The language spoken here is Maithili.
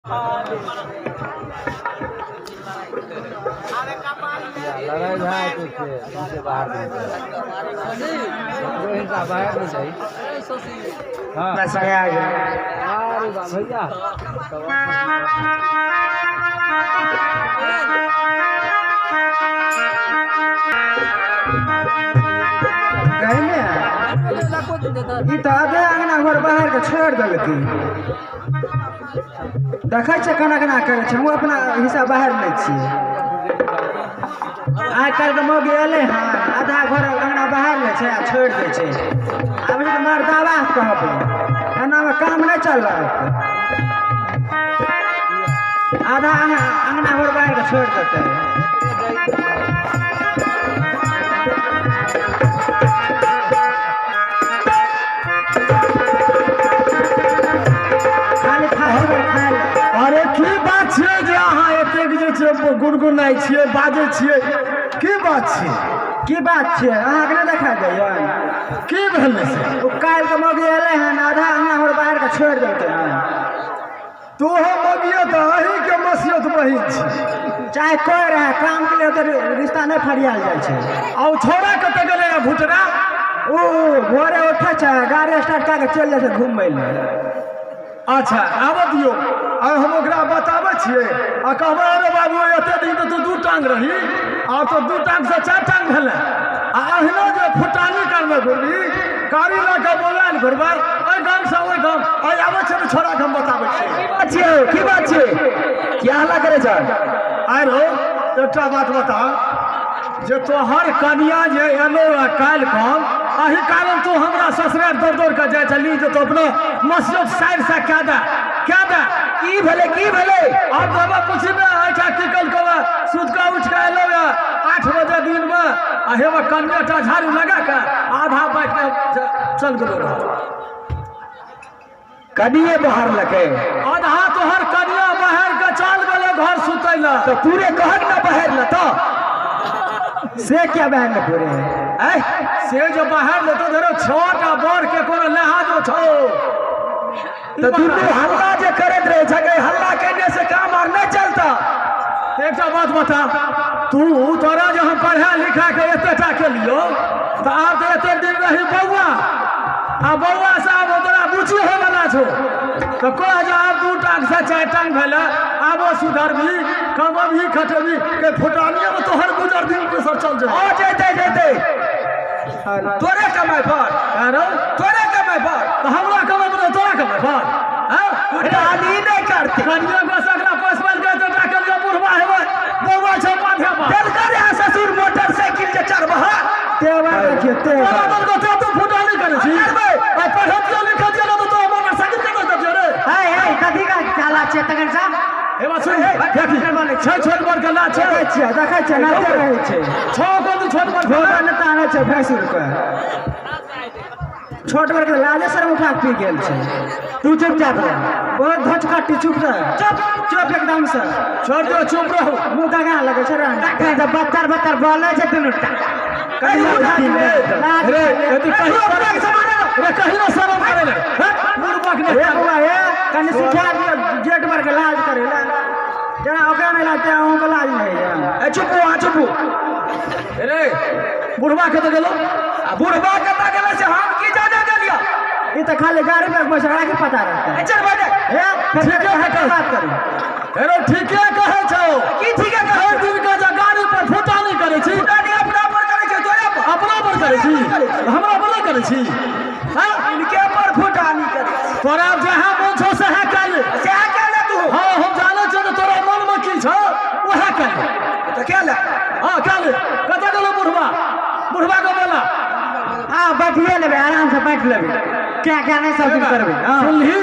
लड़ाई भए जेतै छै बाहर हिसाब बाहर नहि जाइ। हाँ अरे बा भैया कहने ई तऽ आधे अंगना घर बाहर के छोड़ि देलकै। देखै छै केना केना करै छै, हम अपना हिस्सा बाहर लै छियै। आइ काल्हिके मौगी एलै हँ, आधा घर अंगना बाहर लै छै आ छोड़ि दै छै। आब तऽ मर्दाबा कहबै, एनामे काम नहि चलत। आधा अंगना घर बाहर के छोड़ि देतै। खाली खाली खाली। अरे की बात छियै जे अहाँ एतेक जे छै गुनगुनाइ छियै, बाजै छियै, की बात छियै? की बात छियै अहाँके नहि देखा दैयै? की भेलै से? ओ काल्हिके मौगी एलै हन, आधा अंगना घर बाहर के छोड़ि देलकै हन। तोहो मौगियो तऽ अहीँके मसियत बहिन छी। चाहे कोइ रहए, कामके लिए तऽ रिश्ता नहि फरियाल जाइ छै। आ ओ छौड़ा कतऽ गेलै हँ भुटरा? ओ भोरे उठै छै, गाड़ी स्टार्ट कए कऽ चलि जाइ छै घुमय लए। अच्छा आबऽ दियौ, आइ हम ओकरा बताबै छियै आ कहबै, अरे बाबू एते दिन तऽ तू दू टांग रही, आब तऽ दू टांगसँ चारि टांग भेलै। आ अहिना जे फुटानी करने घुरबी, गाड़ी लऽ कऽ मोबाइल घुरबै एहि गामसँ ओहि गाम। आइ आबै छै ने छोड़ाके, हम बताबै छियै। की बात छियै? क्या हल्ला करै छै? आइ रौ एकटा बात बता जे तोहर कनिया जे एलो हँ काल्हि खन, एहि कारण तू हमरा ससुराल दौड़ दौड़ कऽ जाइ छली जे तू अपना मसियत साइडसँ कए दे कए दे। की भेलै? की भेलै? आब तऽ हमरा पूछी ने एहिठाम की कलकौ। सुति कऽ उठि कऽ एलहुँ हँ 8 बजे दिनमे आ हेबे कनिएटा झाड़ू लगा कऽ आधा बाँटि कऽ चल गेलो रहऽ। कनिए बाहर लकै? आधा तोहर कनिया बाहर के चल गेलै घर सुतै लए। तऽ पूरे कहक ना बाहर ल तऽ से क्या बाहर ल पूरे? ऐ से जो बाहर लेतो धरो 6टा बर के कोनो लिहाजो छौ। तऽ दुनू हल्ला जे करैत रहै छै, हल्ला केने से काम आर नहि चलता। एकटा बात बता, तू तोरा जे हम पढ़ा लिखा के एतेटा केलियौ तऽ आब तऽ एतेक दिन रही बौआ, आ बौआ से आब तोरा बुची होयवला छौ, तऽ कह जे आब 2 टांग से 4 टांग भेलै, आबो सुधरबी, कमबही खटेबी के फुटानिए में तोहर गुजर दिन सर चल जाए। ओ जैते जैते तोरे कमाइ पर, तोरे कमाइ पर। तऽ हमरा कमाइ पर तोरा कमाइ पर फुटानी नहि करतै। कनिया बस एकरा पैसा के एतेटा केलियौ, बुढ़वा हेबै बौआ छौ बाधे पर। देलकर है ससुर मोटरसाइकिल जे चढ़बह। तेवर देखियौ तेवर। तोरा देलकौ ते तू फुटानी करै छी। आ पढ़तियो लिखतियो ने तऽ तोरा मोटरसाइकिल कतऽ देतियौ रे? हे हे कथी का चाला छै तखन साहब? हेबा सुन देखी छै छोट बड़ के लाज छै। देखै छियै, देखै छियै, नाचे रहै छै। छौ को तू छोट बड़ घोड़ा नहि तानै छै भैंसुर के। छोट बड़ के लाजे शरम उठा के पी गेल छै। तू चुपचाप रह, बहुत धोचकट्टी, चुप रह, चुप चुप एकदम से। छोड़ दियौ, चुप रहू। मुँह गगा लगै छै रे। तखन से बत्तर बत्तर बोलै छै दुनू टा। रे यदि कहीं रे कहीं ना शरम करे ले बुढ़बक ने। हे बौआ हे, कनि सिखा दियौ जेठ बड़ के लाज करे ले। जेना ओकरा नहि लाज अहूँके लाज नहि होइए। ए चुप अहाँ चुप। रे बुढ़बा कतऽ गेलौ? आ बुढ़बा कतऽ गेलै से हम की जाने गेलियै? ई तऽ खाली गाड़ी पर बैसल की पता रहतै। चल बैठ। हे ठीके है बात करू। अरे ठीके कहै छौ। की ठीके कहै? हर दिन के जे गाड़ी पर फुटानी करै छी। फुटानी अपना पर करै छै, तोरे पर। अपना पर करै छी, हमरा पर नहि करै छी। हाँ इनके पर फुटानी करै छी। तोरा जहाँ मन छौ सएह कए ले। सएह कए ले तू। हाँ हम जानै छियै जे तोरा मनमे की छौ उएह कए ले। तऽ कए ले। हाँ कए ले। कतऽ गेलौ बुढ़बा? बुढ़बा के बोला। हाँ बैठिए लेबै, आराम से बैठ लेबै। क्या क्या नहीं सब दिन करबै। सुनली?